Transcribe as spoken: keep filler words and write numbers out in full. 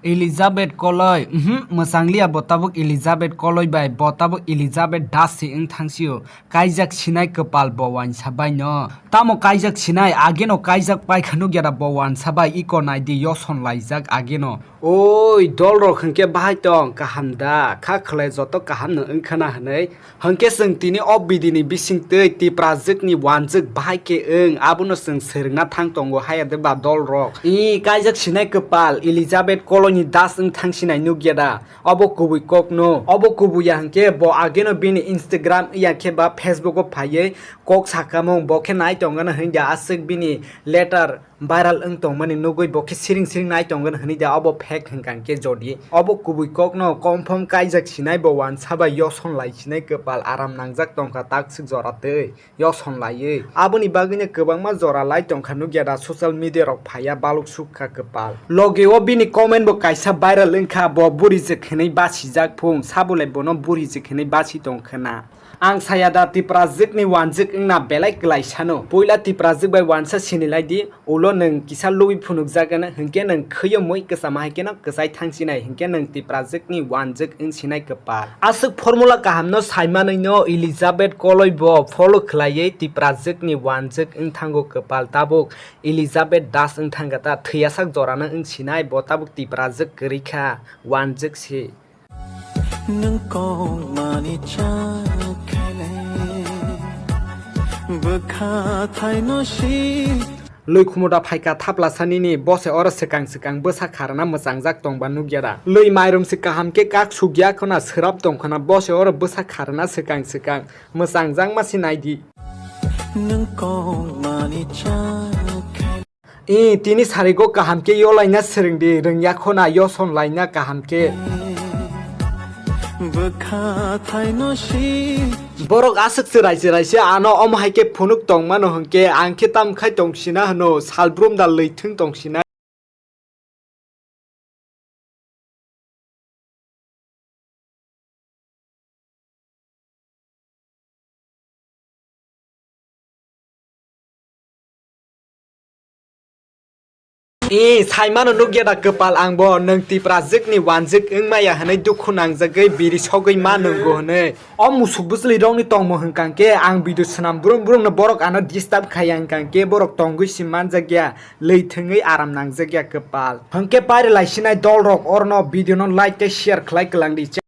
Elizabeth Koloi, mhm, mwchang liya bo tabuk Elizabeth Koloi bai, bo tabuk Elizabeth Das se wng thang sio. Kaijak sinai kwpal bo uansa bai no. Tamo kaijak sinai, ageno kaijak paikha nukya da bo uansa bai, iko nai di, yoson laijak ageno. Oi, dol rok hwnkhe bahai tong, kaham da? Kha khwlai joto kaham no wngkha na hwnwi? Hwnkhe chwng tini o video ni bisingtwi Tiprajwk ni uanjwk bahai khe wng, abono chwng swrwngna thang tongo haya de ba dol rok. I kaijak sinai kwpal, Elizabeth Koloi ni Das wng thang sinai nukya da? Obo kubui kok no. Obo kubui ya hwnkhe bo ageno bini Instagram ya khe ba Facebook o phaiwi kok sakamung, bo khe nai tongana hwnkhe aswk bini letter viral wng tongmani nugwi bo khe siring siring nai tongana hwnwi da, obo fake hwnkha hwnkhe jodi. Obo kubui kok no confirm kaijak sinai bo uansa bai yoson lai sinai kwpal aram nangjak tongkha takswk jora twi. Yoson laiwi. Aboni bagwino kwbangma jora lai tongkha nukya da social media rok phaiya baluk sukha kwpal. Logi o bini comment bo kaisa viral wngkha, bo burijwk hinwi basijak phung, sabulai bono burijwk hinwi basi tongkha na. Ang saya da Tiprajwk ni uanjwk wngna belai kwlai sano. Puila Tiprajwk bai uansa sinilai di, ulo nwng kisa lubui phunukjagano, hwnkhe nwng khwiyo mui kwchama hai kheno kwchai thangsinai, hwnkhe nwng Tiprajwk ni uanjwk wngsinai kwpal. Aswk formula kaham no saimanwi no Elizabeth Koloi bo follow khwlaiwi Tiprajwk ni uanjwk wngthango kwpal. Tabuk Elizabeth Das wngthangkha ta, thwiyasak jorano wngsinai bo tabuk Tiprajwk kwrwi kha, uanjwk se. Nwng kok mani cha khele bwkha thaino si. Lwi khumuda phaikha thapla sanini, bose oro swkang swkang bwsa kharna mwchangjak tongba nukya da. Lwi mairum se kaham khe kak sukya khwna, swrap tongkhwna, bose oro bwsa kharna swkang swkang mwchangjakma se naidi. Nwng kok mani cha khele. I, tini sarigo kaham khe yolaina swrwngdi, rwngya khwna yoson laina kaham khe. Bwkha thaino si. Borok aswk chwrai chwrai se ano omo hai khe phunuk tongmano hwnkhe ang khe tamo khai tongsina hwno, salbrum da lwi thwng tongsina. E, saimano nukya da kwpal angbo, nwng Tiprajwkni wanjwk wngmaya hwnwi dukhu nangjagwi biri sogwi ma nwngo hwnwi. O musuk bwchwlwi rokni tongmung hwnkha khe ang video swnam brum brumno borok ano disturb khaiya hwnkha khe borok tongwi si manjakya, lwi thwngwi aram nangjakya kwpal. Hwnkhe pairi laisinai dolrok orno video no like tei share khlai kwlangdi.